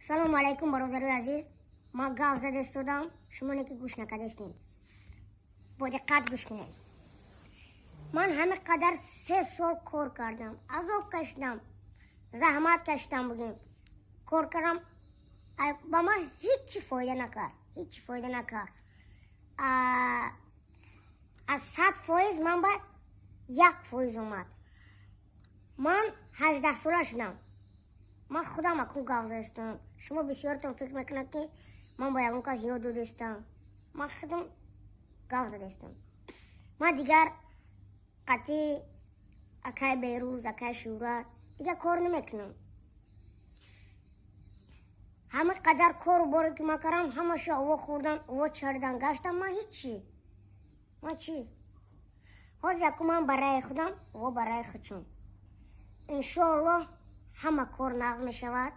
Салому алайкум, бародарои азиз. Ман гап зада истодам, шумо не ки гӯш накардастем. Бо диққат гӯш кунед. Ман ҳамин қадар 3 сол кор кардам, азоб кашидам, заҳмат кашидам, бугем, кор кардам, ба ман ҳичи фоида накард, ҳичи фоида накард. Аз 100% ман ба 1% омад. Ман 18сола шудам. Ман худам акун гап задастам. Шумо бисёртон фикр мекунад, ки ман ба ягон кас ёд додастам. Ман худам гап задастам. Ман дигар қатъи акай Берӯз, акай Шӯҳрат дигар кор намекунам. Ҳамин қадар кору боре, ки ман кардам, ҳамаша ово хӯрдан, ово чаридан гаштам. Ман ҳичи, ман чӣ? Ҳозир яку ман барои худам, ово барои худшон. Иншоаллоҳ, ҳама кор нағз мешавад.